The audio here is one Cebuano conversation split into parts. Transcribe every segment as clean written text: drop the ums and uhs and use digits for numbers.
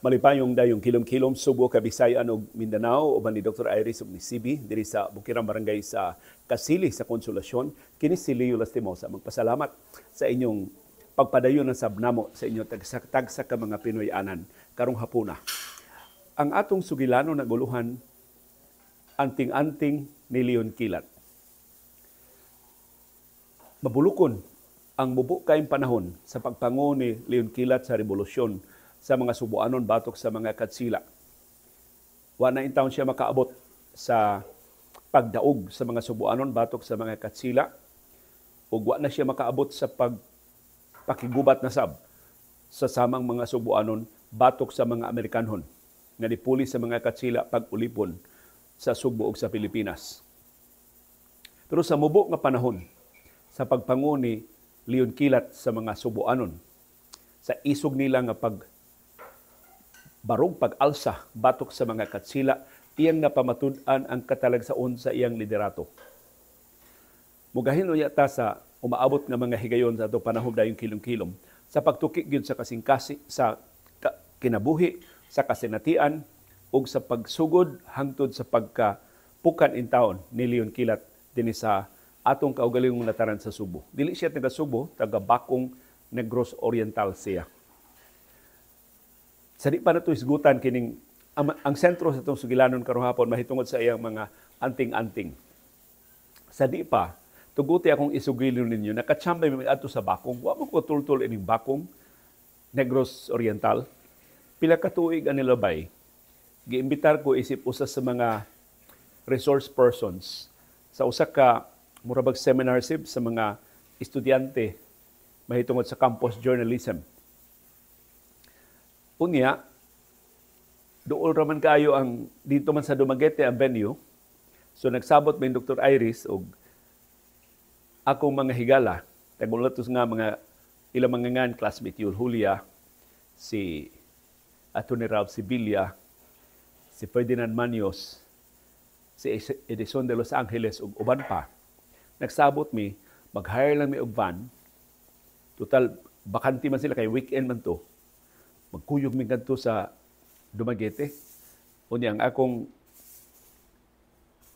Malipayong dayong kilom-kilom Subo, Kabisayan ug Mindanao, uban ni Dr. Iris ug ni CB diri sa Bukirang Barangay sa Kasili sa Konsolasyon. Kini si Leo Lastimosa magpasalamat sa inyong pagpadayon ng sabnamo sa inyong tagsa-tagsa ka mga Pinoy-anan karong hapuna. Ang atong sugilano naguluhan anting-anting ni Leon Kilat. Mabulukon ang mubo kayong panahon sa pagpango ni Leon Kilat sa revolusyon sa mga Subuanon batok sa mga Katsila. Wa na intawon siya makaabot sa pagdaog sa mga Subuanon batok sa mga Katsila ug wa na siya makaabot sa pagpakigubat na sab sa samang mga Subuanon batok sa mga Amerikanhon nga nipuli sa mga Katsila pag-ulipon sa Sugbo ug sa Pilipinas. Pero sa mubo nga panahon sa pagpango ni Leon Kilat sa mga Subuanon sa isog nila nga pag barog pag-alsa batok sa mga Katsila, iyang napamatud-an ang katalagsaon sa iyang liderato. Mugahin unya ta sa umaabot nga mga higayon sa atong panahon dayong kilom-kilom sa pagtuki gyud sa kasingkasi sa kinabuhi, sa kasinatian ug sa pagsugod hangtod sa pagkapukan in taon ni Leon Kilat dinhi sa atong kaugalingong nataran sa Subo. Dili siya taga Subo, taga Bakong, Negros Oriental siya. Sa di pa nato hisgutan kining ang sentro sa itong sugilanon karong hapon mahitungod sa iyang mga anting-anting. Sa di pa, tuguti akong isugilon ninyo, nakatsambay mi adto sa Bakong. Wa mo ko tultol ining Bakong, Negros Oriental. Pila ka tuig ang nilabay, giimbitar ko isip usa sa mga resource persons sa usa ka murabag seminar sib sa mga estudyante mahitungod sa campus journalism. Unya, duol raman kaayo ang dito man sa Dumaguete ang venue. So nagsabot mi Dr. Iris og akong mga higala, tagulatos nga mga ilang mga ngan classmate Yul Julia, si Atty. Ralph Sibilia, si Ferdinand Manios, si Edison de Los Angeles ug uban pa. Nagsabot mi, mag-hire lang mi og van. Total bakante man sila kay weekend man to. Magkuyog mi kadto sa Dumaguete. Unya ang akong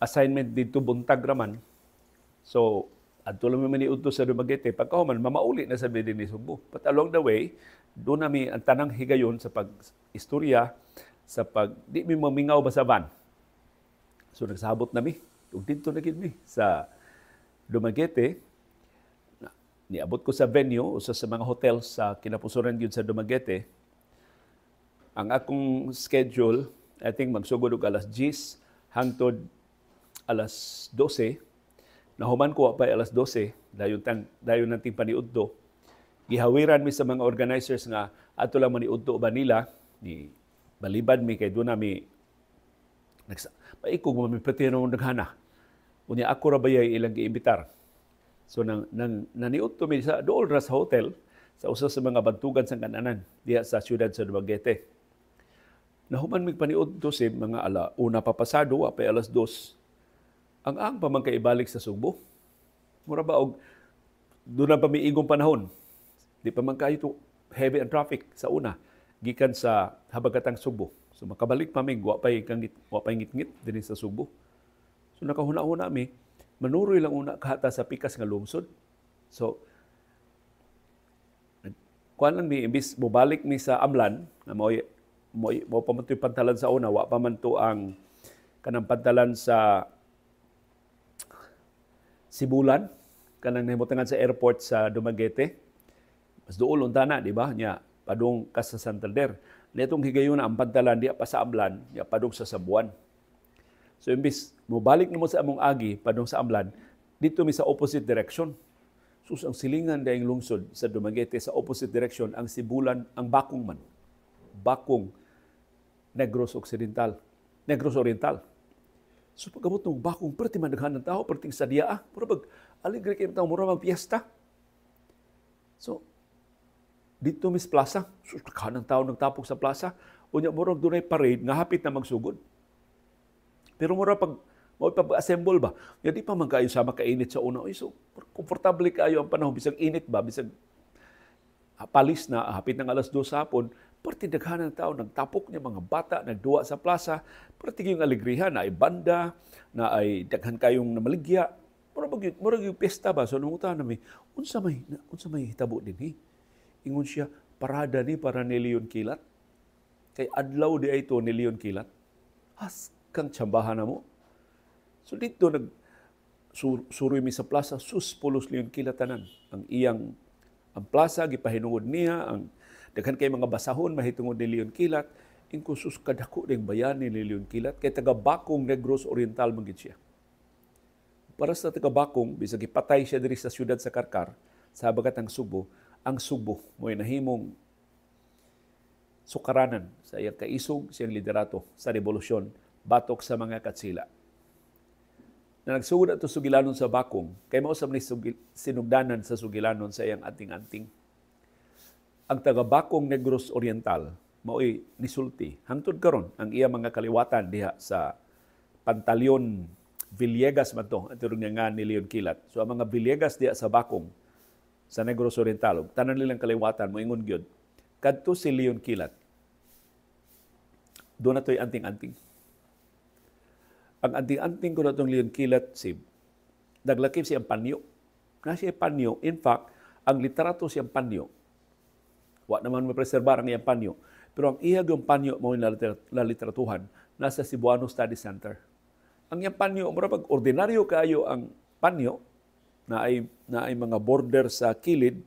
assignment dito buntag raman. So adto lang mi maniudto sa Dumaguete. Pagkahuman mamauli na sa dinhi Subo. But along the way, doon nami ang tanang higayon sa pag-istorya, sa pag di mi mamingaw ba sa van. So nagsabot na mi ug didto na gid mi sa Dumaguete. Niabot ko sa venue, usa sa mga hotels sa kinapusoran gyud sa Dumaguete. Ang akong schedule, I think magsugod og alas 10 hangtod alas 12. Nahuman ko pa alas 12, dayon tang dayon nating paniudto. Gihawiran mi sa mga organizers nga ato lang maniudto ba nila, ni balibad mi kay doon mi paikog mo mi pati no naghana. Unya ako ra bayay ilang giimbitar. So nang naniudto mi sa dool ra sa hotel sa usa sa mga bantugan sa kananan diha sa siyudad sa Dumaguete. Nahuman mig paniudto si mga ala una pa pasado, wa pay alas 2. Ang pa man kay ibalik sa Sugbo. Mura ba og doon na pa miigong panahon. Di pa man kayo to heavy ang traffic sa una gikan sa habagatang Sugbo. So makabalik pa mig wa pay kangit, wa pay ngitngit dinhi sa Sugbo. So nakahuna-huna mi, manuroy lang una kahata sa pikas nga lungsod. So kuan lang mi, imbis mobalik mi sa Amlan nga mao pa man to'y pantalan sa una, wa pa man to ang kanang pantalan sa Sibulan, kanang nahimutangan sa airport sa Dumaguete. Mas duol unta na, di ba? Nya padung ka sa Santander. Netong higayon ang pantalan diya pa sa Amlan, nya padung sa Sabuan. So imbis mobalik namo sa among agi padung sa Amlan, dito mi sa opposite direction. Sus, ang silingan dayang lungsod sa Dumaguete sa opposite direction ang Sibulan, ang Bakong man. Bakong Negros Occidental, Negros Oriental. So pag-abot ng Bakong, perti man daghan ng tao, perting sadya, mura bag alegre kay tao, mura mag piyesta. So dito mis plaza, so daghan ng tao nagtapok sa plaza, unya murag dunay parade nga hapit na magsugod. Pero mura pag mao pag-assemble ba, ya di pa man kaayo sama kainit sa una. Oy, so komportable kaayo ang panahon, bisag init ba, bisag palis na, hapit ng alas 2 sa hapon, Perti daghan ng tao, nagtapok niya mga bata, nagduwa sa plaza, perti yung alegrihan, na ay banda, na ay daghan kayong namaligya. Murag yung pesta ba? So nungutan nami, unsa may hitabo dinhi? Ingon siya, parada ni para ni Leon Kilat. Kay adlaw di ay to ni Leon Kilat. Has kang tsambahan na mo. So dito nag suroy mi sa plaza, sus, pulos Leon Kilat tanan. Ang iyang ang plaza gipahinungod niya, ang daghan kay mga basahon mahitungod ni Leon Kilat. Ingko, sus, kadako ning bayani ni Leon Kilat kay taga Bakong, Negros Oriental man gid siya. Para sa taga Bakong, bisag gipatay siya diri sa siyudad sa Karkar, sa habagatang Subo, ang Subo mo'y nahimong sukaranan sa iyang kaisog, siyang liderato sa revolusyon batok sa mga Katsila. Na nagsugod ato sugilanon sa Bakong, kay mao sa ni sinugdanan sa sugilanon sa iyang anting-anting. Ang taga Bakong, Negros Oriental, mao'y nisulti. Hangtod karon ang iya mga kaliwatan diha sa Pantaleon Villegas man to, ang turong nga ni Leon Kilat. So ang mga Villegas diha sa Bakong, sa Negros Oriental, ug tanan nilang kaliwatan moingon gyud, kadto si Leon Kilat, doon na to'y anting-anting. Ang anting-anting ko na itong Leon Kilat, si naglakip siyang panyo. Na siya panyo. In fact, ang literato siyang panyo, wa naman mapreserbar ang iyang panyo. Pero ang iya yung panyo mo na literatuhan nasa Cebuano Study Center. Ang iyang panyo, mura pag ordinaryo kaayo ang panyo, na ay mga border sa kilid,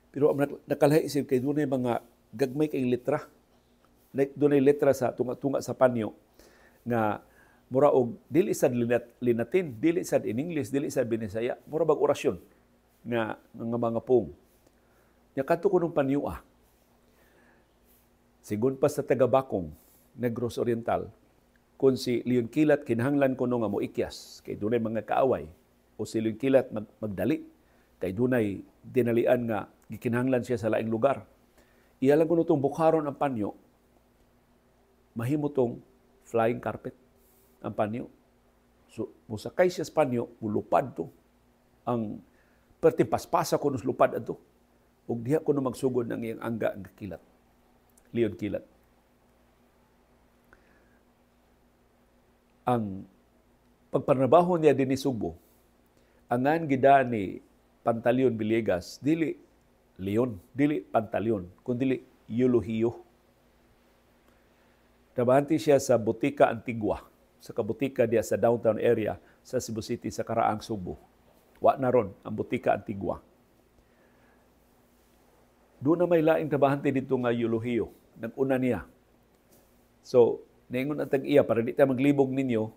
pero ang nakalahi siya kay dunay mga gagmay kay letra. Dunay letra sa tunga-tunga sa panyo nga mura og dili sad linatin, dili sad in English, dili sad Binisaya, mura bag orasyon nga nga mga pung. Nya kadto kunong panyo ah. Sigon pa sa taga-Bakong, Negros Oriental, kung si Leon Kilat kinahanglan kuno nga moikyas kay dunay mga kaaway o si Leon Kilat magdali kay dunay dinalian nga gikinahanglan siya sa laing lugar. Iya lang kuno tong bukharon ang panyo, mahimo tong flying carpet ang panyo. So, musakay siya sa panyo, mulupad to. Ang perti paspasa kuno sa lupad adto. Ug diha kuno magsugod ng iyang angga nga kilat. Leon Kilat. Ang pagpanrabaho niya dinhi Sugbo, angan gida ni Pantaleon Villegas, dili Leon, dili Pantaleon, kundi Eulogio. Trabahante siya sa Botika Antigua, sa kabutika diya sa downtown area sa Cebu City sa Karaang Sugbo. Wa na ron ang Botika Antigua. Doon na may laing trabahante dito nga Eulogio. Nag-una niya. So, naingon ang tag-iya, para di tayo maglibog ninyo,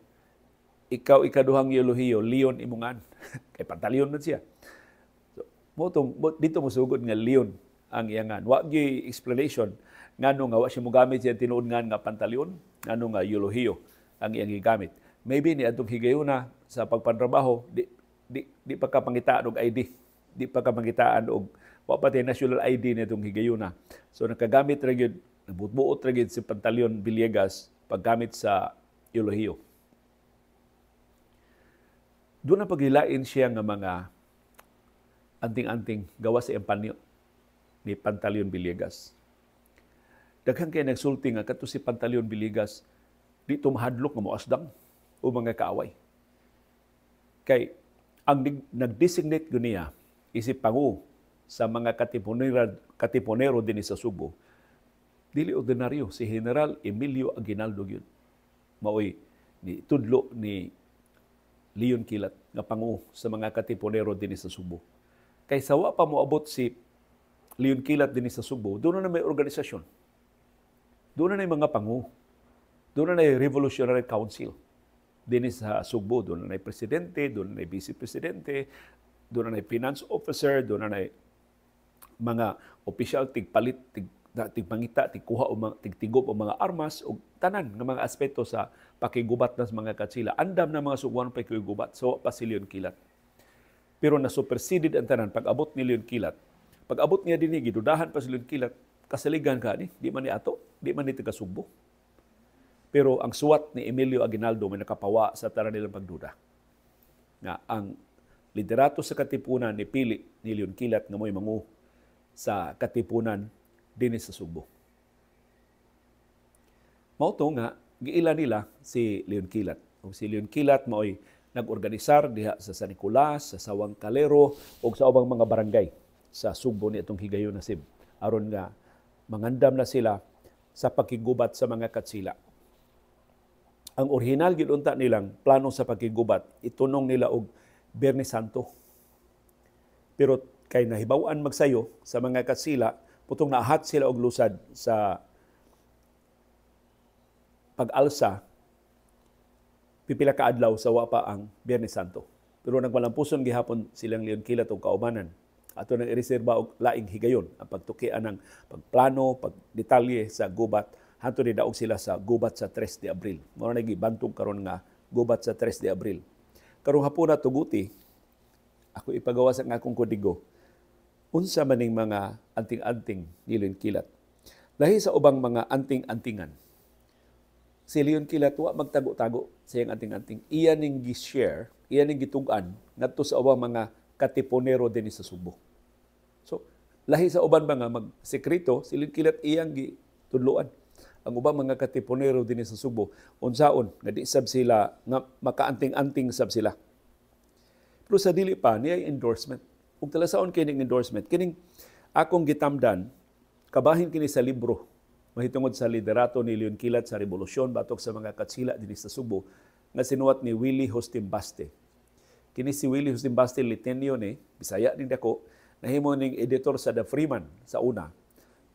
ikaw ikaduhang Eulogio, Leon imungan. Kay Pantaleon man siya. So, dito mo sugod nga Leon ang iyangan. Wa gyud explanation ngano nga wa siya mogamit siya tinuod nga Pantaleon, ngano nga Eulogio ang iyang gigamit. Maybe ni adtong higayuna sa pagpantrabaho, di pa ka pangitaan og ID, di pa ka pangitaan og wa pa tay national ID nitong higayuna. So nakagamit ra gyud, nabutbuot ra gyud si Pantaleon Villegas paggamit sa Eulogio. Doon na paghilain siya nga mga anting-anting gawa sa iyang panyo ni Pantaleon Villegas. Daghan kay nagsulti nga kadto si Pantaleon Villegas di tumahadlok nga moasdang o mga kaaway. Kay ang nag-designate gyud niya isip pangu sa mga katipunero dinhi sa Subo, dili ordinaryo si General Emilio Aguinaldo gyud. Maoy ni tudlo ni Leon Kilat nga pangu sa mga katipunero dinhi sa Subo. Kay sawa pa moabot si Leon Kilat dinhi sa Subo, doon na may organisasyon. Doon na may mga pangu. Doon na may Revolutionary Council dinhi sa Subo. Doon na may presidente, doon na may vice-presidente, doon na may finance officer, doon na may mga opisyal tigpalit, tigpangita, tigkuha o mga, tigtigop o mga armas o tanan nga mga aspeto sa pakigubat ng mga Katsila. Andam na mga Sugbuanon pakigubat, so pa si Leon Kilat. Pero na-superseded ang tanan pag-abot ni Leon Kilat. Pag-abot niya dinhi, gidudahan pa si Leon Kilat, kasaligan ka ni, di man ni ato, di man ni taga Sugbo. Pero ang suwat ni Emilio Aguinaldo may nakapawa sa tanan nilang pagduda. Nga ang liderato sa Katipunan ni pili ni Leon Kilat nga mo'y mangu sa Katipunan dinhi sa Sugbo. Mao to nga giila nila si Leon Kilat. Ug si Leon Kilat maoy nag-organisar diha sa San Nicolas, sa Sawang Calero ug sa ubang mga barangay sa Sugbo ni atong higayon na sib aron nga mangandam na sila sa pakigubat sa mga katsila. Ang orihinal gyud unta nilang plano sa pakigubat, itunong nila og Biyernes Santo. Pero kay nahibaw-an magsayo sa mga katsila, putong naahat sila og lusad sa pag-alsa pipila ka adlaw sa wa pa ang Biyernes Santo. Pero nagmalampuson gihapon silang Leon Kilat og kaubanan. Ato nang ireserba og laing higayon ang pagtukian ng pagplano, pagdetalye sa gubat hantod ni daog sila sa gubat sa 3 de Abril. Mao na gibantog karon nga gubat sa 3 de Abril. Karong hapuna, tuguti, ako ipagawas ang akong kodigo. Unsa maning mga anting-anting ni Leon Kilat? Lahi sa ubang mga anting-antingan, si Leon Kilat wa magtago-tago sa iyang anting-anting. Iya ning gi-share, iya ning gitug-an ngadto sa ubang mga katipunero dinhi sa Sugbo. So, lahi sa uban mga magsekreto, si Leon Kilat iyang gitudloan ang ubang mga katipunero dinhi sa Sugbo unsaon nga di sab sila nga makaanting-anting sab sila. Pero sa dili pa niya endorsement. Ug talasaon kining endorsement, kining akong gitamdan, kabahin kini sa libro mahitungod sa liderato ni Leon Kilat sa rebolusyon batok sa mga katsila dinhi sa Sugbo nga sinuwat ni Willie Justimbaste. Kini si Willie Justimbaste, Litenyo ni, Bisaya ning dako, nahimo ning editor sa The Freeman sa una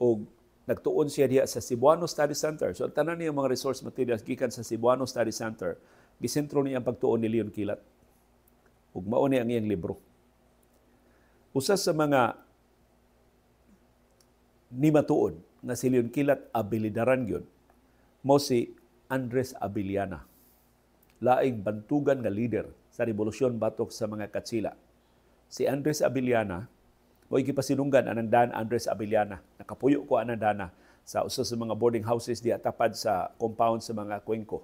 ug nagtuon siya diha sa Cebuano Study Center. So ang tanan niya mga resource materials gikan sa Cebuano Study Center, gisentro niya ang pagtuon ni Leon Kilat. Ug mao ni ang iyang libro. Usa sa mga nimatuod nga si Leon Kilat abilidaran gyud mo si Andres Abiliana, laing bantugan nga leader sa rebolusyon batok sa mga katsila. Si Andres Abiliana mo'y gipasinunggan anang Dan Andres Abiliana. Nakapuyo ko anang dana sa usa sa mga boarding houses diha tapad sa compound sa mga Cuenco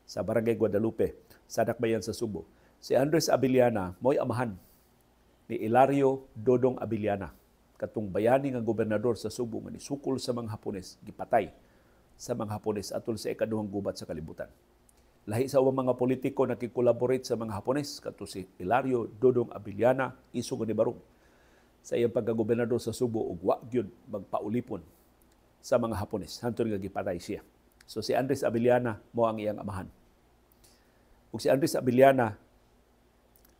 sa Barangay Guadalupe sa Dakbayan sa Sugbo. Si Andres Abiliana mo'y amahan ni Hilario Dodong Abiliana, katong bayani nga gobernador sa Sugbo nga nisukol sa mga Hapones, gipatay sa mga Hapones atol sa ikaduhang gubat sa kalibutan. Lahi sa ubang mga politiko nakikolaborate sa mga Hapones, kadto si Hilario Dodong Abiliana isog ni barog sa iyang pagkagobernador sa Sugbo ug wa gyud magpaulipon sa mga Hapones hantod nga gipatay siya. So si Andres Abiliana mo ang iyang amahan. Ug si Andres Abiliana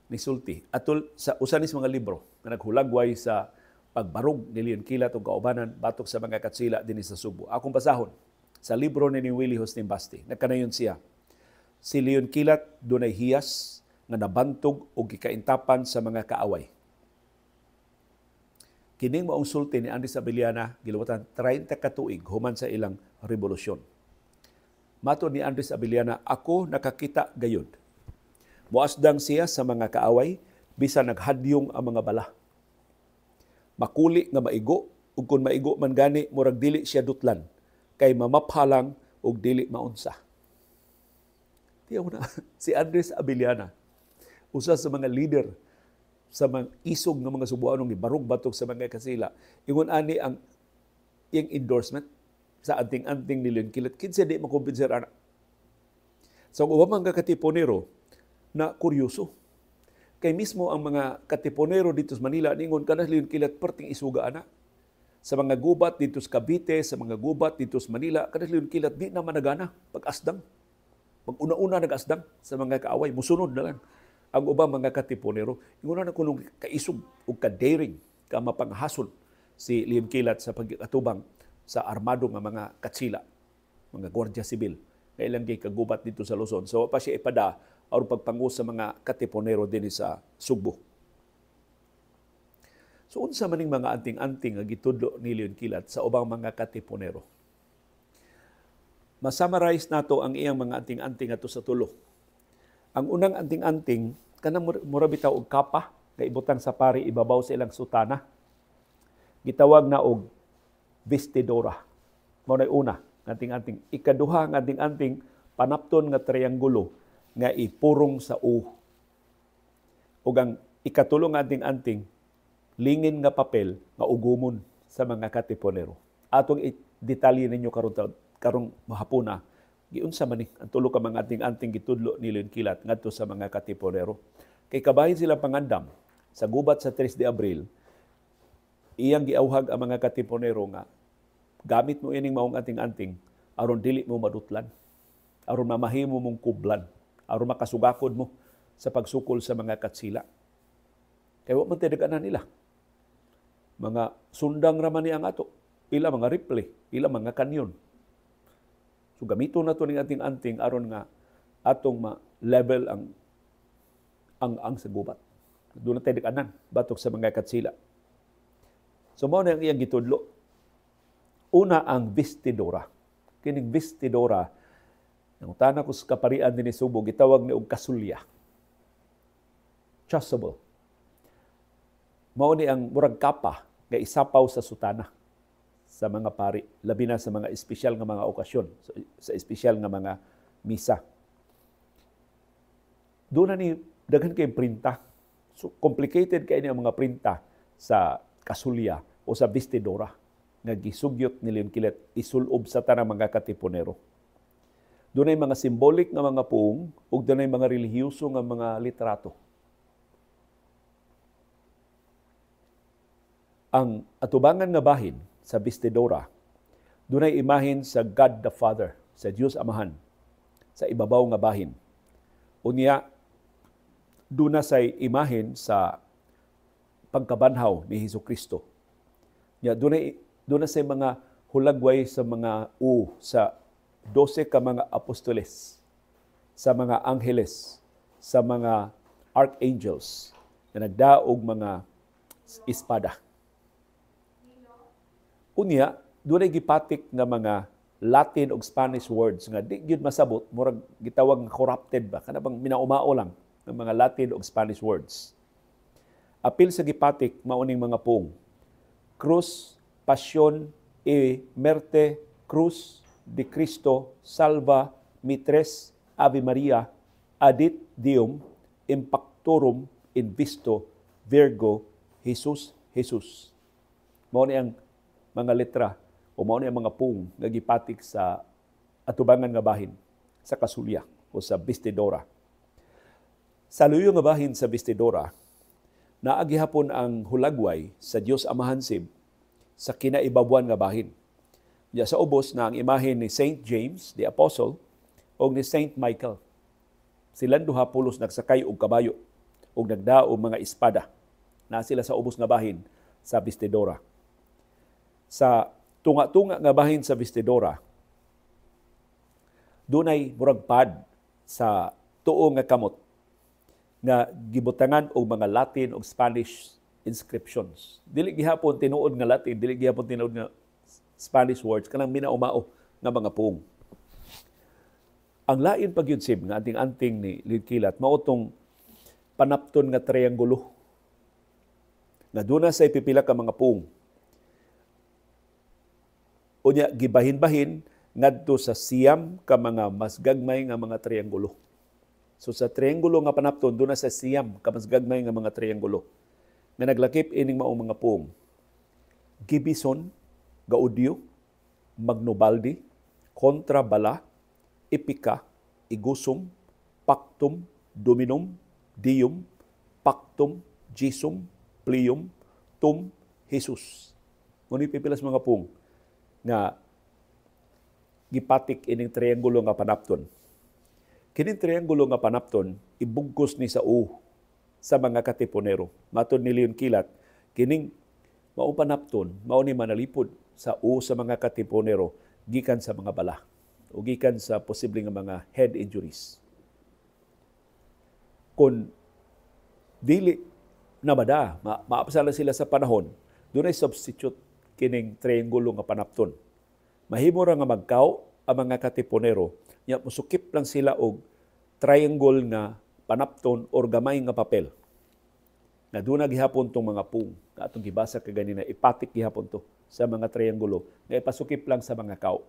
nisulti atol sa usa ni mga libro nga naghulagway sa pagbarog ni Leon Kilat ug kaubanan batok sa mga katsila dinhi sa Sugbo. Akong basahon sa libro ni Willie Justimbaste. Nagkanayon siya: "Si Leon Kilat dunay hiyas nga nabantog og gikaintapan sa mga kaaway." Kining maong sulti ni Andres Abiliana giluwatan 30 ka tuig human sa ilang revolusyon. Matod ni Andres Abiliana, "Ako nakakita gayud. Muasdang siya sa mga kaaway bisan naghadyong ang mga bala. Makuli nga maigo ug kun maigo man gani, murag dili siya dutlan kay mamaphalang ug dili maunsa." Tiyaw na si Andres Abiliana, usa sa mga leader sa mga isog nga mga Subuanong ni barog batok sa mga kasila. Ingon ani ang iyang endorsement sa anting-anting ni Leon Kilat. Kinsa di makumbinser ana? So, ang ubang mga katipunero na kuryoso. Kay mismo ang mga katipunero dito sa Manila ningon kana Leon Kilat perting isuga ana. Sa mga gubat dito sa Cavite, sa mga gubat dito sa Manila, kana Leon Kilat di na managana pag-asdang. Pag una-una nag-asdang sa mga kaaway, musunod na lang ang ubang mga katipunero. Ingon na kunong kaisog ug ka-daring, ka mapanghasol si Leon Kilat sa pag-atubang sa armado nga mga katsila, mga gwardiya sibil na ilang kagubat dito sa Luzon. So pa siya ipada aron pagpangu sa mga katipunero dinhi sa Sugbo. So unsa maning mga anting-anting nga gitudlo ni Leon Kilat sa ubang mga katipunero? Masummarize nato ang iyang mga anting-anting ato sa tulo. Ang unang anting-anting kanang mura bitaw og kapa nga ibutang sa pari ibabaw sa ilang sutana. Gitawag na og vestidora. Mao nay una nga anting-anting. Ikaduha nga anting-anting, panapton nga trianggulo nga ipurong sa U. Ug ang ikatulo nga anting-anting, lingin nga papel nga ugumon sa mga katipunero. Atong detalye ninyo karon karong mahapuna. Giunsa man ni ang tulo ka mga anting-anting gitudlo ni Leon Kilat ngadto sa mga Katipunero? Kay kabahin sila pangandam sa gubat sa 3 de Abril, iyang giawhag ang mga Katipunero nga gamit mo ining maong anting-anting aron dili mo madutlan, aron mamahimo mong kublan, aron makasugakod mo sa pagsukol sa mga Katsila. Kay wa man tinag-anan nila. Mga sundang raman ni ang ato, ila mga rifle, ila mga kanyon. So gamiton na to ning anting-anting aron nga atong ma-level ang sa gubat. Doon na tayo anan batok sa mga Katsila. So mao na ang iyang gitudlo. Una, ang vestidora. Kining vestidora, nangutana ko sa kaparian dinhi Subo, gitawag ni og kasulya. Chasuble. Mao ni ang murag kapa nga isapaw sa sutana sa mga pari, labi na sa mga espesyal nga mga okasyon, sa espesyal nga mga misa. Doon na ni daghan kay printa. So complicated kay ni ang mga printa sa kasulya o sa vestidora nga gisugyot ni Leon Kilat isulob sa tanang mga Katipunero. Dunay mga symbolic nga mga puong ug dunay mga relihiyoso nga mga litrato. Ang atubangan nga bahin sa vestidora, dunay imahen sa God the Father, sa Dios Amahan, sa ibabaw nga bahin. Unya, duna say imahen sa pagkabanhaw ni Hesus Kristo. Nya dunay say mga hulagway sa mga u sa 12 ka mga apostoles, sa mga angheles, sa mga archangels na nagdaog mga espada. Unya, dunay gipatik nga mga Latin ug Spanish words nga di gyud masabot, murag gitawag nga corrupted ba, kana bang minaumao lang ng mga Latin ug Spanish words. Apil sa gipatik mao ning mga puong: Cruz, Passion e Merte, Cruz de Cristo, Salva, Mitres, Ave Maria, Adit Deum, Impactorum, Invisto, Virgo, Jesus, Jesus. Mao ni ang mga letra o mao ni ang mga puong nga gipatik sa atubangan nga bahin sa kasulya o sa vestidora. Sa luyo nga bahin sa vestidora, naa gihapon ang hulagway sa Dios Amahan sib sa kinaibabuan nga bahin. Diya sa ubos na ang imahen ni Saint James the Apostle o ni Saint Michael. Silang duha pulos nagsakay og kabayo og nagdao mga espada. Na sila sa ubos nga bahin sa vestidora. Sa tunga-tunga nga bahin sa vestidora, dunay murag pad sa tuo nga kamot nga gibutangan og mga Latin og Spanish inscriptions. Dili gihapon tinuod nga Latin, dili gihapon tinuod nga Spanish words, kanang minaumao nga mga puong. Ang lain pag yun, Sib, nga anting-anting ni Leon Kilat, mao tong panapton nga triangulo nga duna sa ipipila ka mga puong. Unya, gibahin-bahin ngadto sa 9 ka mga mas gagmay nga mga triangulo. So sa triangulo nga panapton, duna sa 9 ka mas gagmay nga mga triangulo nga naglakip ining maong mga puong: Gibison, Gaudio, Magnobaldi, Kontra Bala, Epika, Igusum, Pactum, Dominum, Deum, Pactum, Jesum, Pleum, Tum, Jesus. Ngunit pipilas mga puong nga gipatik ining triangulo nga panapton. Kining triangulo nga panapton ibugkos ni sa U sa mga Katipunero. Matod ni Leon Kilat, kining mao panapton mao ni manalipod sa U sa mga Katipunero gikan sa mga bala o gikan sa posible nga mga head injuries. Kung dili na bada, maapsala sila sa panahon, dunay substitute kining triangulo nga panapton. Mahimo ra nga magkaw ang mga Katipunero, nya musukip lang sila og triangle nga panapton or gamay nga papel. Na doon gihapon tong mga pung nga atong gibasa kaganina, ipatik gihapon to sa mga triangulo nga ipasukip lang sa mga kaw.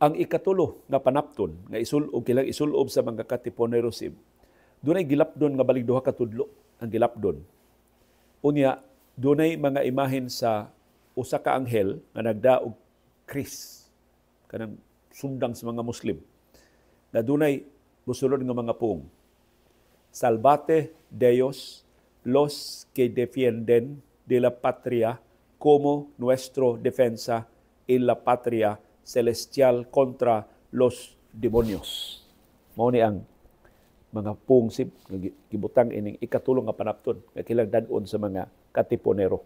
Ang ikatulo nga panapton nga isulob kilang isulob sa mga Katipunero sib, dunay gilapdon nga balig duha ka tudlo ang gilapdon. Unya dunay mga imahen sa usa ka anghel nga nagdaog kris, kanang sundang sa mga Muslim. Na dunay mosulod nga mga puong. "Salvate Deus los que defienden de la patria como nuestro defensa en la patria celestial contra los demonios." Mao ni ang mga puong sib nga gibutang ining ikatulong nga panapton nga kilang dad-on sa mga Katipunero.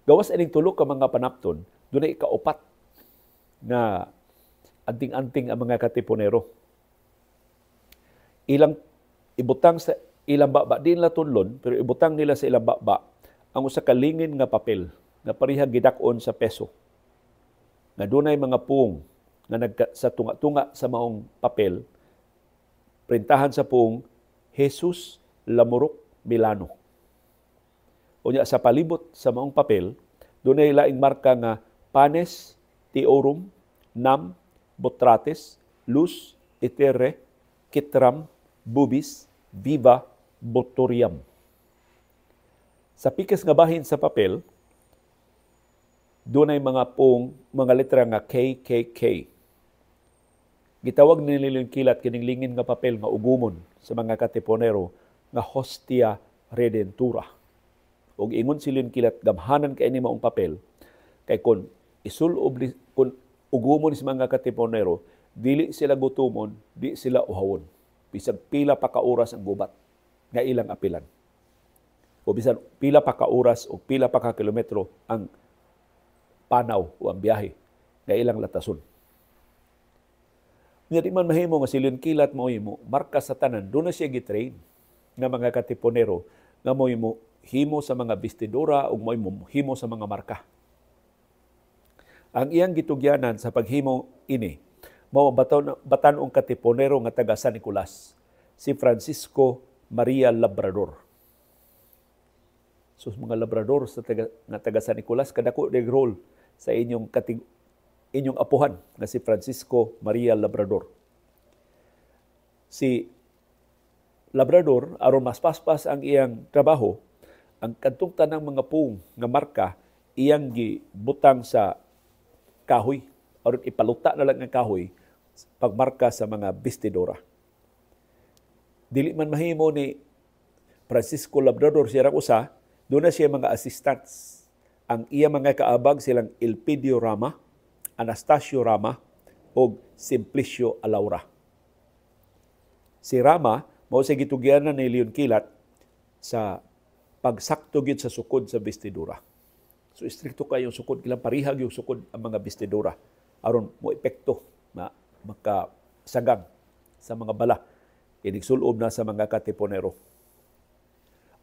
Gawas ining tulo ka mga panapton, dunay ikaupat nga anting-anting ang mga Katipunero. Ilang ibutang sa ilang baba, di nila tunlon, pero ibutang nila sa ilang baba ang usa ka lingin nga papel nga pareha gidak-on sa peso, nga dunay mga puong nga nagka, sa tunga-tunga sa maong papel, printahan sa puong "Jesus Lamurok Milano." Unya sa palibot sa maong papel, dunay laing marka nga "Panes Theorum Nam Botrates Luz Etere Kitram Bubis Viva Botorium." Sa pikas nga bahin sa papel, dunay mga puong mga letra nga KKK. Gitawag ni Leon Kilat kining lingin nga papel nga ugumon sa mga Katipunero nga Hostia Redentura. Og ingon si Leon Kilat, gamhanan kay ni maong papel kay kon isulob, kon ugumon sa mga Katipunero, dili sila gutumon, di sila uhawon, bisag pila pa ka oras ang gubat nga ilang apilan o bisan pila pa ka oras o pila pa ka kilometro ang panaw o ang biyahe nga ilang latason. Nya di man mahimo nga si Leon Kilat mo mo marka sa tanan, doon na siya gitrain nga mga Katipunero nga mo himo sa mga bestidora ug mo himo sa mga marka. Ang iyang gitugyanan sa paghimo ini mao batan-ong Katipunero nga taga San Nicolas, si Francisco Maria Labrador. So mga Labrador sa taga, nga taga San Nicolas, kadako og role sa inyong apuhan nga si Francisco Maria Labrador. Si Labrador, aron mas paspas ang iyang trabaho, ang kadtong tanang mga puong nga marka iyang gibutang sa kahoy aron ipaluta na lang ang kahoy pagmarka sa mga bestidora. Dili man mahimo ni Francisco Labrador siya usa, doon na siya mga assistants. Ang iya mga kaabag silang Elpidio Rama, Anastasio Rama, o Simplicio Alaura. Si Rama, mao sa gitugyanan ni Leon Kilat sa pagsakto gyud sa sukod sa bestidora. So istrikto kayo sukod, ilang parihag yung sukod ang mga bestidora aron mo epekto na makasagang sa mga bala inig sulob na sa mga Katipunero.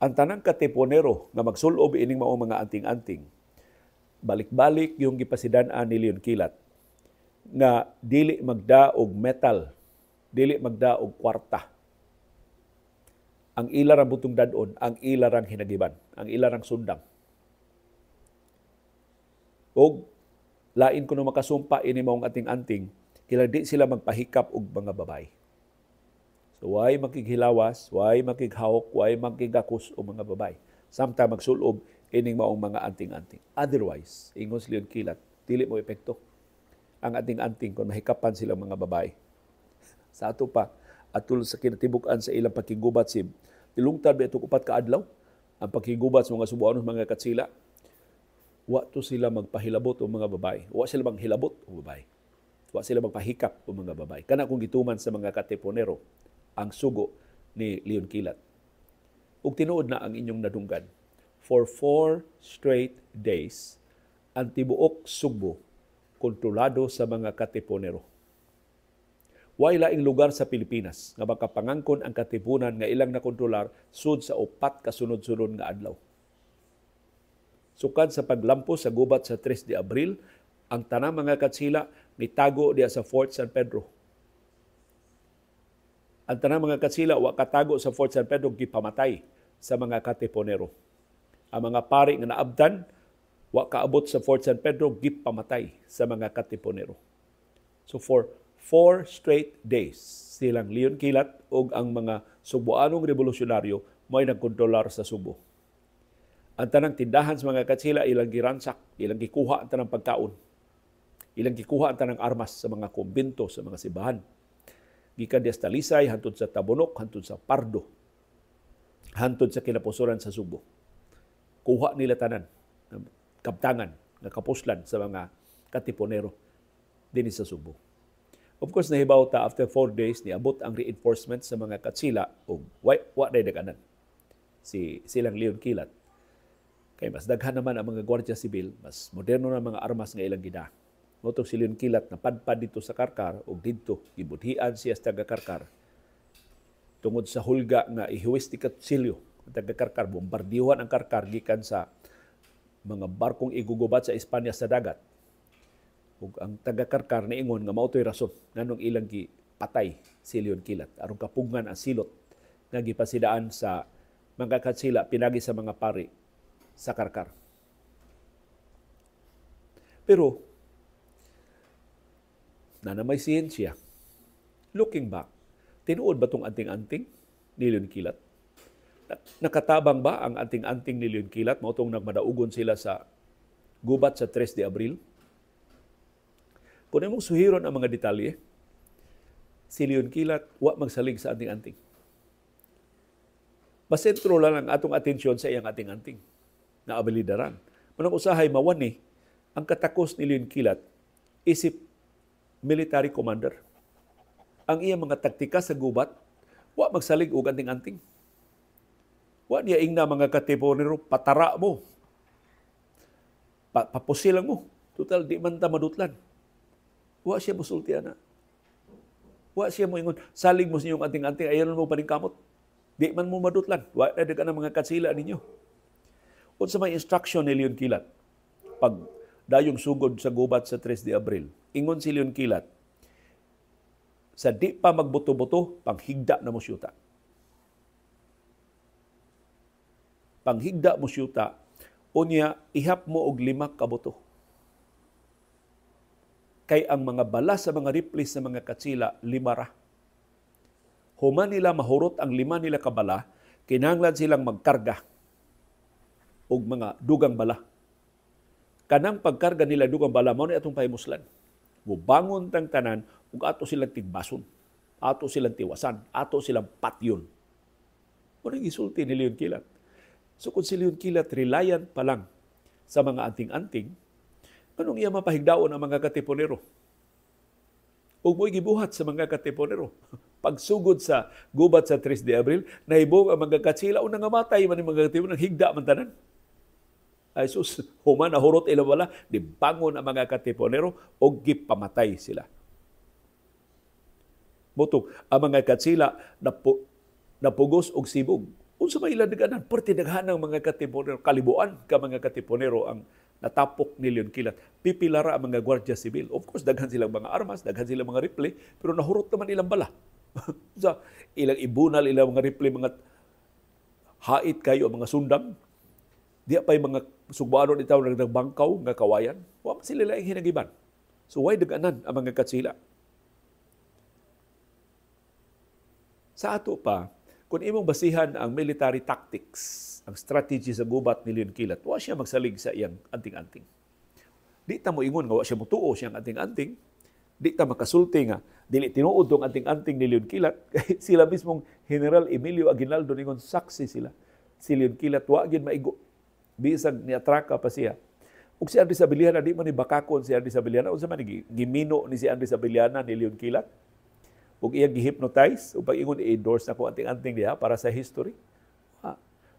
Ang tanang Katipunero nga magsulob ining mao mga anting-anting, balik-balik yung gipasidan-an ni Leon Kilat nga dili magda og metal, dili magda og kwarta. Ang ila ra butong dad-on, ang ila rang hinagiban, ang ila rang sundang. Og lain kuno makasumpa ini maong anting-anting, kila di sila magpahikap og mga babay. So way makighilawas, way makighawk, way makigakos og mga babay samtang magsulob ining maong mga anting-anting. Otherwise, ingon si Leon Kilat, dili mo epekto ang anting-anting kung mahikapan silang mga babae. Sa ato pa, atul sa kinatibuk-an sa ilang pakigubat si tilungtad ba itong 4 ka adlaw ang pakigubat sa mga Subuanos, mga Katsila, wa to sila magpahilabot og mga babae. Wa sila manghilabot og babae. Wa sila magpahikap og mga babae. Kana kung gituman sa mga Katipunero ang sugo ni Leon Kilat. Ug tinuod na ang inyong nadunggan. For 4 straight days, ang tibuok Sugbo kontrolado sa mga Katipunero. Way laing lugar sa Pilipinas nga makapangangkon ang Katipunan nga ilang nakontrolar sud sa 4 ka sunod-sunod nga adlaw. Sukad sa paglampos sa gubat sa 3 de Abril, ang tanang mga Katsila nitago diya sa Fort San Pedro. Ang tanang mga Katsila wa katago sa Fort San Pedro gipamatay sa mga Katipunero. Ang mga pari nga naabdan wa kaabot sa Fort San Pedro gipamatay sa mga Katipunero. So for 4 straight days, silang Leon Kilat ug ang mga Subuanong revolusyonaryo may nagkontrolar sa Subo. Ang tanang tindahan sa mga Katsila ilang giransak, ilang gikuha ang tanang pagkaon. Ilang gikuha ang tanang armas sa mga kumbento, sa mga simbahan. Gikan diya sa Talisay, hantod sa Tabunok, hantod sa Pardo, hantod sa kinapusoran sa Subo. Kuha nila tanan, kaptangan, nga kapuslan sa mga Katipunero dinhi sa Subo. Of course, nahibaw ta after 4 days, niabot ang reinforcement sa mga Katsila o wa na daganan si silang Leon Kilat. Kay mas daghan naman ang mga Guardia Civil, mas moderno na mga armas nga ilang gida. Motong si Leon Kilat napadpad dito sa Karkar o didto gibudhian siya sa taga-Karkar tungod sa hulga nga ihuwis ni Katsilyo ang taga-Karkar, bombardiyuhan ang Karkar gikan sa mga barkong igugubat sa Espanya sa dagat. Ug ang taga-Karkar niingon nga mao to'y rason nganong ilang gipatay si Leon Kilat aron kapugngan ang silot nga gipasidaan sa mga Katsila pinagi sa mga pari sa Karkar. Pero na may siyensya, looking back, tinuod ba tong anting-anting ni Leon Kilat? Nakatabang ba ang anting-anting ni Leon Kilat? Mao tong nagmadaugon sila sa gubat sa 3 de Abril? Kung imong suhiron ang mga detalye, si Leon Kilat wa magsalig sa anting-anting. Masentro lang ang atong atensyon sa iyang anting-anting na abilidaran. Manang usahay mawani ang katakos ni Leon Kilat isip military commander. Ang iyang mga taktika sa gubat, wa magsalig og anting-anting. Wa niya ingna mga Katipunero, patara mo. Papusilang mo. Total, di man ta madutlan. Wa siya musulti ana. Wa siya mo ingon, salig mo sa inyong anting-anting, ayaw mo paningkamot. Di man mo madutlan. Wa na ka ng mga katsila ninyo. Unsa may instruction ni Leon Kilat pag dayong sugod sa gubat sa 3 de Abril, ingon si Leon Kilat, sa di pa magbuto-buto, panghigda na mo syuta. Panghigda mo syuta, unya ihap mo og 5 ka buto. Kay ang mga bala sa mga riplis sa mga katsila, 5 ra. Human nila mahurot ang 5 nila kabala, kinahanglan silang magkarga og mga dugang bala. Kanang pagkarga nila dugang bala, mao ni atong pahimuslan. Mubangon tang tanan ug ato silang tigbason, ato silang tiwasan, ato silang patyon. Mao nang gisulti ni Leon Kilat. So kung si Leon Kilat reliant pa lang sa mga anting-anting, anong iya mapahigdaon ang mga Katipunero? Ug mo'y gibuhat sa mga Katipunero. Pagsugod sa gubat sa 3 de Abril, nahibong ang mga Katsila o nangamatay man ang mga Katipunero, nanghigda man tanan. Ay sus, human nahurot ila wala, dibangon ang mga Katipunero o gipamatay sila. Motong, ang mga Katsila napugos og sibog. Unsa may ilang daganan, perti daghan ang mga Katipunero, kalibuan ka mga Katipunero ang natapok ni Leon Kilat. Pipilara ang mga Guardia Civil. Of course, daghan silang mga armas, daghan silang mga rifle, pero nahurot naman ilang bala. Sa ilang ibunal, ilang mga rifle, mga hait kayo, mga sundang. Di pa'y mga sugbanon itaw nagdagbangkaw nga kawayan. Wa man sila laing hinagiban. So why daganan ang mga Katsila? Sa ato pa, kung imong basihan ang military tactics, ang strategy sa gubat ni Leon Kilat, wa siya magsalig sa iyang anting-anting. Di ta mo ingon nga wa siya mutuo siyang anting-anting. Di ta makasulti nga dili tinuod tong anting-anting ni Leon Kilat. Sila mismong General Emilio Aguinaldo ningon saksi sila. Si Leon Kilat wa gyud maigo. Bisag niatraka pa siya. Ug si Andres Abellana, di man ni bakakon si Andres Abellana. Unsa man ni gimino ni si Andres Abellana ni Leon Kilat? Ug iyang gihypnotize ug pag-ingon i-endorse na ko anting-anting diha para sa history.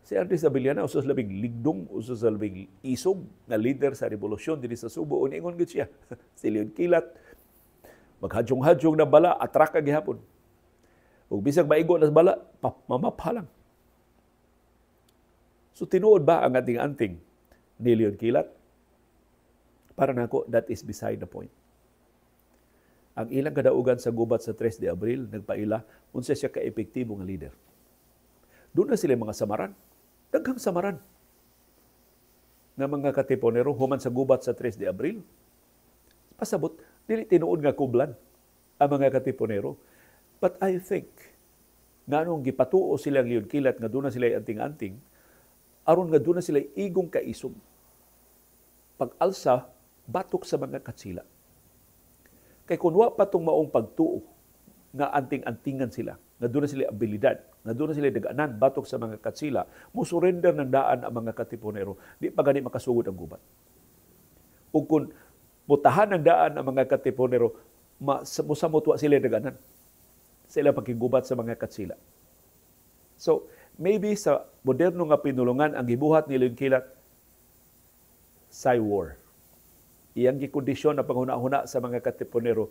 Si Andres Abellana usa sa labing ligdong, usa sa labing isog nga leader sa revolusyon dinhi sa Subo. Ug niingon gyud siya. Si Leon Kilat maghadjong-hadjong na bala, atraka gihapon. Ug bisag maigo na bala, mamapha lang. So tinuod ba ang anting-anting ni Leon Kilat? Para nako, that is beside the point. Ang ilang kadaugan sa gubat sa 3 de Abril, nagpaila, unsa siya ka-epektibo nga leader. Doon na sila mga samaran. Daghang samaran nga mga Katipunero human sa gubat sa 3 de Abril. Pasabot, dili tinuod nga kublan ang mga Katipunero. But I think, nganong gipatuo silang Leon Kilat nga doon na sila anting-anting, aron nga doon na sila igong kaisog. Pag-alsa, batok sa mga Katsila. Kay kung wa pa tong maong pagtuo nga anting-antingan sila, nga doon na sila abilidad, nga doon na sila daganan batok sa mga katsila, mo surrender ng daan ang mga Katipunero, di pa gani makasugod ang gubat. Ug kung mutahan ng daan ang mga Katipunero, musamot wa sila daganan sa ilang pagkigubat sa mga katsila. So, maybe sa moderno nga pinulungan, ang gibuhat ni Leon Kilat, psywar. Iyang gikondisyon na panghuna-huna sa mga Katipunero,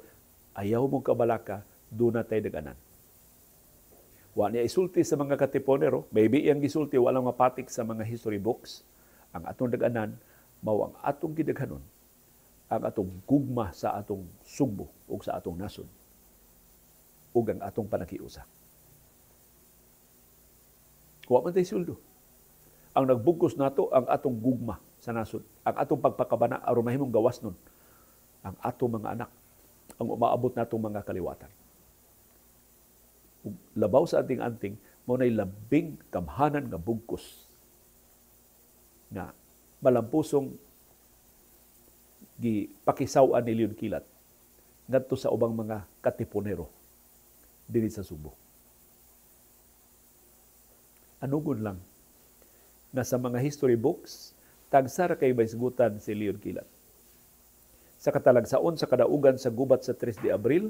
ayaw mong kabalaka, doon na tayo daganan. Wa niya isulti sa mga Katipunero, maybe iyang gisulti, walang mapatik sa mga history books, ang atong daganan, mao ang atong gidaghanon, ang atong gugma sa atong Sugbo ug sa atong nasod, ug ang atong panakiusa. Wa man tay sweldo. Ang nagbugkos nato ang atong gugma sa nasod, ang atong pagpakabana aron mahimong gawas nun, ang atong mga anak, ang umaabot natong mga kaliwatan. Ug labaw sa anting-anting, mao nay labing kamhanan nga bugkos nga malampusong gipakisaw-an ni Leon Kilat ngadto sa ubang mga Katipunero dinhi sa Sugbo. Anugon lang na sa mga history books, tagsa ra kay baysgutan si Leon Kilat. Sa katalagsaon sa kadaugan sa gubat sa 3 de Abril,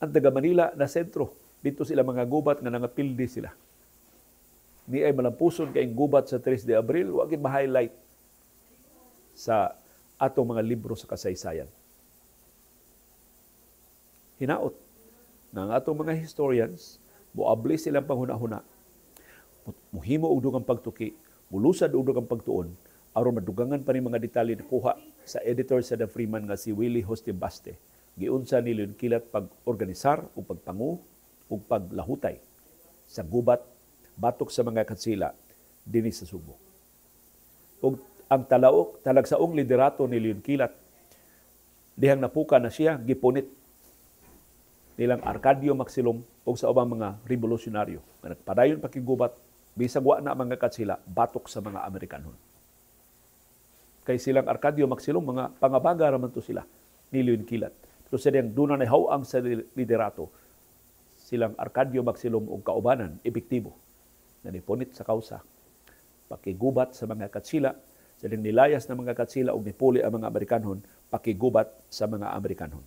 ang taga Manila na sentro. Dito sila mga gubat nga nangapildi sila. Ni ay malampuson kayong gubat sa 3 de Abril, wa gid ma-highlight sa atong mga libro sa kasaysayan. Hinaot nga ang atong mga historians, moabli silang panghuna-huna, muhimo og dugang pagtuki, mulusad og dugang pagtuon, aron madugangan pa ni mga detalye na kuha sa editor sa The Freeman nga si Willie Justimbaste. Giunsa ni Leon Kilat pag-organisar o pagpangu o paglahutay sa gubat batok sa mga katsila dinhi sa Sugbo. Ug ang talagsaong liderato ni Leon Kilat, dihang napuka na siya, gipunit nilang Arcadio Maxilom o sa ubang mga revolusyonaryo nga nagpadayon pakigubat bisag wa na mga katsila batok sa mga Amerikanon. Kay silang Arcadio Maxilom, mga pangabaga raman to sila ni Leon Kilat. Pero sa diyang doon na nahawang sa liderato, silang Arcadio Maxilom og kaubanan, epektibo na nipunit sa kausa, pakigubat sa mga katsila, sa diyang nilayas ng mga katsila og nipuli ang mga Amerikanon, pakigubat sa mga Amerikanon.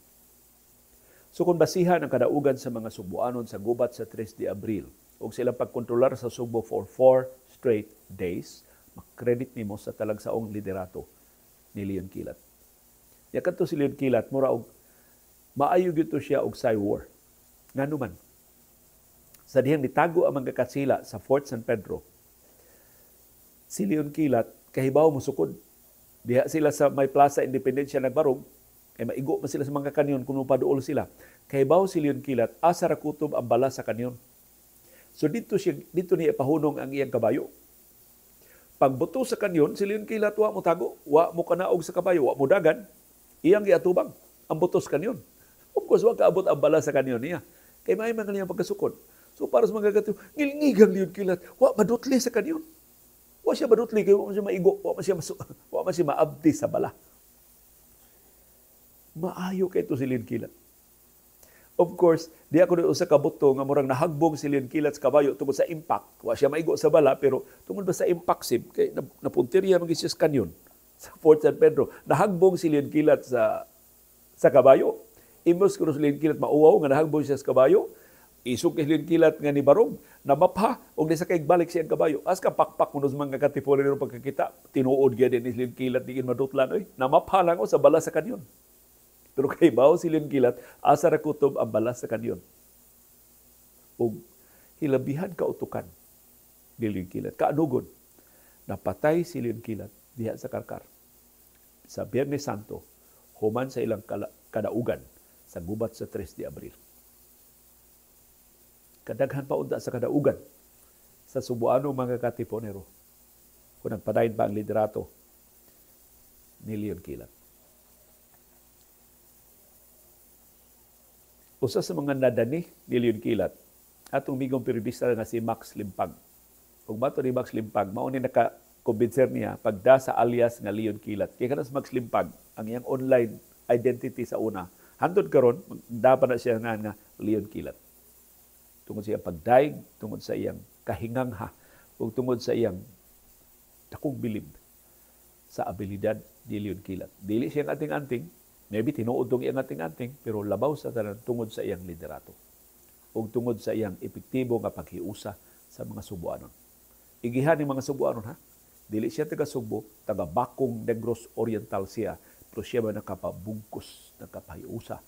So kung basihan ang kadaugan sa mga Sugboanon sa gubat sa 3 de Abril og silang pagkontrolar sa Sugbo for 4 straight days, makredit nimo sa talagsaong liderato ni Leon Kilat. Ya kadto si Leon Kilat, mura og maayo gyud to siya og psywar. Ngano man, sa dihang nitago ang mga katsila sa Fort San Pedro, si Leon Kilat kahibaw mosukod. Diha sila sa may Plaza Independencia nagbarog, kay maigo man sila sa mga kanyon kung mapaduol sila. Kahibaw si Leon Kilat, asa ra kutob ang bala sa kanyon. So dito niya pahunong ang iyang kabayo. Pagbuto sa kanyon, si Leon Kilat wa mo tago, wa mo kanaog sa kabayo, wa mo dagan, iyang giatubang ang buto sa kanyon. Of course, wa kaabot ang bala sa kanyon niya. Kay may mga niyang pagkasukod. So para sa mga gato, ngilngigang Leon Kilat, wa madutli sa kanyon. Wa siya madutli, kay wa man siya maigo, wa man siya maabdi sa bala. Maayo kay ito si Leon Kilat. Of course, di ako usa ka buto nga murang nahagbong si Leon Kilat sa kabayo tungod sa impact. Wa siya maigo sa bala, pero tungod ba sa impact sib, kay napuntirya man siya sa kanyon sa Fort San Pedro. Nahagbong si Leon Kilat sa kabayo. Imos kuno si Leon Kilat mauwaw nga nahagbong siya sa kabayo. Isog kay Leon Kilat nga ni Barog, namapha og di sa kay balik siyang kabayo. As ka pakpak kuno sa mga Katipunero pagkakita, tinuod gyud ni Leon Kilat diin madutlan oy. Namapha lang o sa bala sa kanyon. Pero kay bawo si Leon Kilat, asa ra kutob ang bala sa kanyon. Og hilabihan kautukan ni Leon Kilat. Kaanugon, napatay si Leon Kilat diha sa Karkar sa Biyernes Santo, human sa ilang kadaugan sa gubat sa 3 de Abril. Kadaghan pa unta sa kadaugan sa Sugboano mga Katipunero kung nagpadayon pa ang liderato ni Leon Kilat. Usa sa mga nadani ni Leon Kilat, atong migong periodista nga si Max Limpag. Ug bato ni Max Limpag, mao ni nakakumbinser niya pagda sa alias nga Leon Kilat. Kaya kana si Max Limpag, ang iyang online identity sa una, Hantod karon, dapat na siya nga Leon Kilat. Tungod sa iyang pagdaig, tungod sa iyang kahingangha, ug tungod sa iyang dakong bilib sa abilidad ni Leon Kilat. Dili siya anting-anting, maybe tinuod tong iyang anting-anting, pero labaw sa tanan tungod sa iyang liderato ug tungod sa iyang epektibo nga paghiusa sa mga Subuanon. Igihan ni mga Subuanon, ha. Dili siya taga Sugbo, taga Bakong Negros Oriental siya, pero siya ba nakapabugkos, nakapahiusa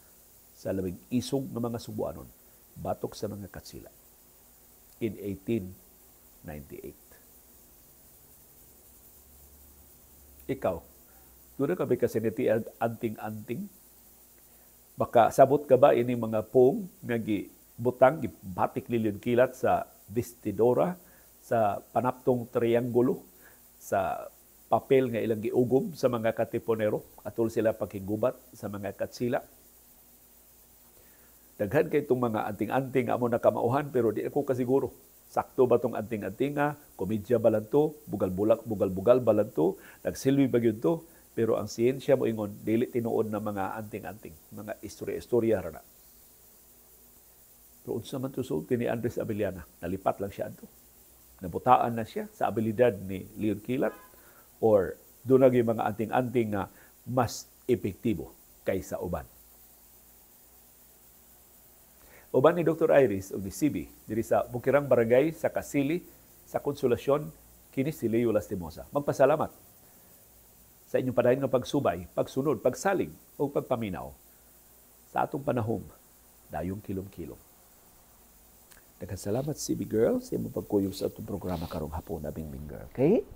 sa labing isog nga mga Subuanon batok sa mga Katsila in 1898. Ikaw, doon ka ba kasi niti anting-anting? Baka sabot ka ba ini mga pong nga gibutang, gibatik ni Leon Kilat sa vestidora, sa panaptong triangulo, sa papel nga ilang giugom sa mga Katipunero atol sila paghigubat sa mga Katsila? Daghan kay itong mga anting-anting amo nakamauhan, pero di ako kasiguro. Sakto ba tong anting-antinga? Komedya ba lang to? Bugal-bulak, bugal-bugal ba lang to? Nagsilbi ba gyud to? Pero ang siyensya mo ingon, dili tinuod na mga anting-anting, mga istorya-istorya ra na. Pero unsa man to sulti ni Andres Abellana? Nalipat lang siya adto. Nabutaan na siya sa abilidad ni Leon Kilat, or doon na yung mga anting-anting nga mas epektibo kaysa uban. Uban ni Dr. Iris o ni CB diri sa Bukirang Barangay sa Kasili sa Konsolasyon, kini si Leo Lastimosa. Magpasalamat sa inyong padayon nga pagsubay, pagsunod, pagsalig o pagpaminaw sa atong panahom dayong kilom-kilom. Daghang salamat, CB girl, sa imong pagkuyog sa atong programa karong hapon, Bing Bing girl. Okay?